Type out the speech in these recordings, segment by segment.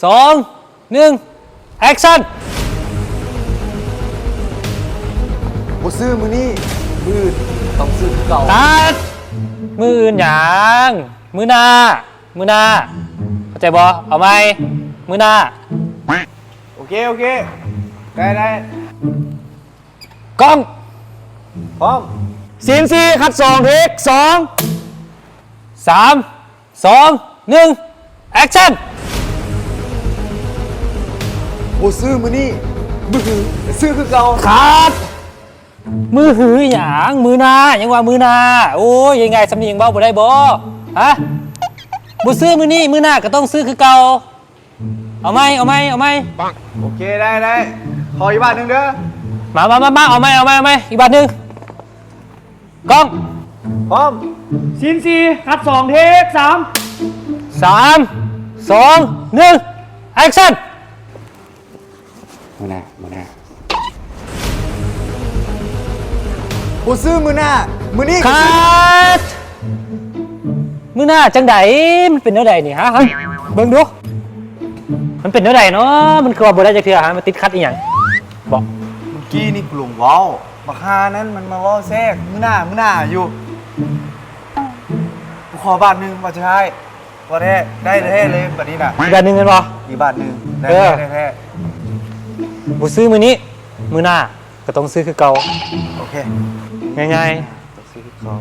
ສອງ ໜຶ່ງ ແອັກຊັນ! ບໍ່ຊື້ມື້ນີ້ ມື້ອື່ນຕ້ອງຊື້ຄືເກົ່າ. ຕັດ! ມື້ອື່ນຫຍັງ? ມື້ໜ້າ ມື້ໜ້າ ເຂົ້າໃຈບໍ່? ເອົາໃໝ່ ມື້ໜ້າ. ໂອເຄ ໂອເຄ ໄດ້ ໄດ້. ກ້ອງ ພ້ອມ. ຊີນສີ່ ຄັດສອງ ເທກສອງ ສາມ ສອງ ໜຶ່ງ ແອັກຊັນ! ບໍ່ຊື້ມື້ນີ້ ມື້ຮືຊື້ຄືເກົ່າ. ຄັດ! ມື້ຮືຫຍັງ? ມື້ໜ້າ ຍັງວ່າມື້ໜ້າ. ໂອ້ຍ ງ່າຍໆ ສ່ຳນີ້ຍັງເວົ້າບໍ່ໄດ້ບໍ່? ຮະ? ບໍ່ຊື້ມື້ນີ້ ມື້ໜ້າກໍຕ້ອງຊື້ຄືເກົ່າ. ເອົາໃໝ່ ເອົາໃໝ່ ເອົາໃໝ່. ໂອເຄ ໄດ້ ໄດ້. ຂໍອີກບາດໜຶ່ງເດີ. ມາ ມາ ມາ ມາ ເອົາໃໝ່ ເອົາໃໝ່ ເອົາໃໝ່ ອີກບາດໜຶ່ງ. ກ້ອງ ພ້ອມ. ຊີນສີ່ ຄັດສອງ ເທກສາມ ສາມ ສອງ ໜຶ່ງ ແອັກຊັນ! ມື້ໜ້າ ມື້ໜ້າ ບໍ່ຊື້ມື້ໜ້າ ມື້ນີ້ກໍຊື້. ຄັດ! ມື້ໜ້າຈັ່ງໃດ? ມັນເປັນແນວໃດນີ້ ຮະ? ເບິ່ງດູ ມັນເປັນແນວໃດເນາະ? ມັນຄືວ່າບໍ່ໄດ້ຈັກເທື່ອ ຮະ? ມັນຕິດຂັດອີ່ຫຍັງບໍ? ມື້ກີ້ນີ້ກູຫຼົງເວົ້າ ບັກຫ່ານັ້ນມັນມາເວົ້າແຊກ ມື້ໜ້າ ມື້ໜ້າຢູ່. ກູຂໍບາດໜຶ່ງ ບາດສຸດທ້າຍ. ບໍ່ແທ້ ໄດ້ແທ້ເລີຍບາດນີ້ນະ. ອີກບາດໜຶ່ງແມ່ນບໍ່? ອີກບາດໜຶ່ງ ໄດ້ແທ້ ເອີ ໄດ້ແທ້. ບໍ່ຊື້ມື້ນີ້ ມື້ໜ້າກໍຕ້ອງຊື້ຄືເກົ່າ. ໂອເຄ ງ່າຍໆ ຕ້ອງຊື້ຄືເກົ່າ.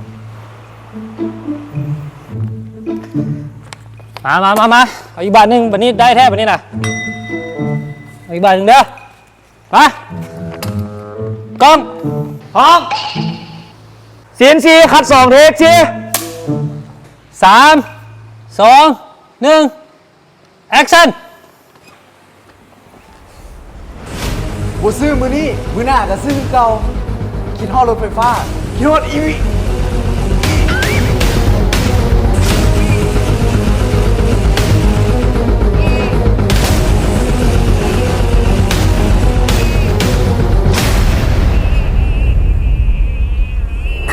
ມາ ມາ ມາ ມາ ເອົາອີກບາດໜຶ່ງ ບາດນີ້ໄດ້ແທ້ບາດນີ້ນະ. ເອົາອີກບາດໜຶ່ງເດີ. ມາ ກ້ອງ ພ້ອມ. ຊີນສີ່ ຄັດສອງ ເທກສີ່ ສາມ ສອງ ໜຶ່ງ ແອັກຊັນ! ບໍ່ຊື້ມື້ນີ້ ມື້ໜ້າກໍຊື້ຄືເກົ່າ. ຄິດຮອດລົດໄຟຟ້າ ຄິດຮອດອີວີ.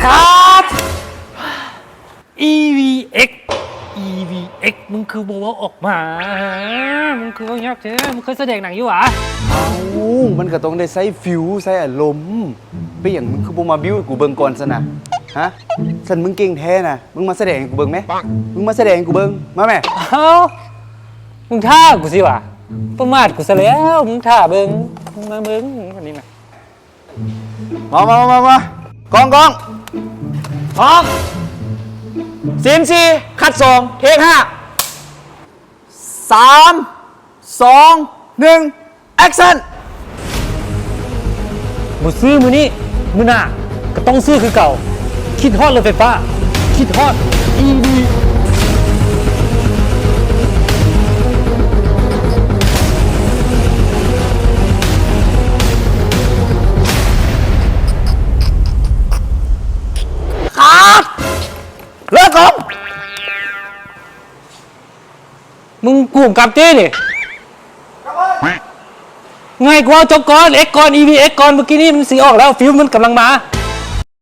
ຄັດ! ອີວີເອັກ ອີວີເອັກ ມຶງຄືບໍ່ເວົ້າອອກມາ? ມຶງຄືເວົ້າຍາກແທ້? ມຶງເຄີຍສະແດງໜັງຢູ່ຫວາ? ເອົ້າ ມັນກໍຕ້ອງໄດ້ໃຊ້ຟີວ ໃຊ້ອາລົມ. ເປັນຫຍັງມຶງຄືບໍ່ມາບິວໃຫ້ກູເບິ່ງກ່ອນຊັ້ນນະ? ຮະ? ຊັ້ນມຶງເກັ່ງແທ້ນະ ມຶງມາສະແດງໃຫ້ກູເບິ່ງແມ. ມຶງມາສະແດງໃຫ້ກູເບິ່ງ ມາແມ. ເອົ້າ ມຶງທ້າກູຊິຫວາ? ປະໝາດກູຊະແລ້ວ. ມຶງຖ້າເບິ່ງ ມຶງມາເບິ່ງອັນນີ້ນະ. ມາ ມາ ມາ ມາ ກ້ອງ ກ້ອງ ພ້ອມ. ຊີນສີ່ ຄັດສອງ ເທກຫ້າ ສາມ ສອງ ໜຶ່ງ ແອັກຊັນ! ບໍ່ຊື້ມື້ນີ້ ມື້ໜ້າກໍຕ້ອງຊື້ຄືເກົ່າ. ຄິດຮອດລົດໄຟຟ້າ ຄິດຮອດອີວີ. ຄັດ! ເລີກກ່ອນ! ມຶງກູກຳຕິນີ້ ໃຫ້ກູເອົາຈົບກ່ອນ ເອັກກ່ອນ ອີວີເອັກກ່ອນ. ເມື່ອກີ້ນີ້ມັນຊິອອກແລ້ວ ຟິວມັນກຳລັງມາ.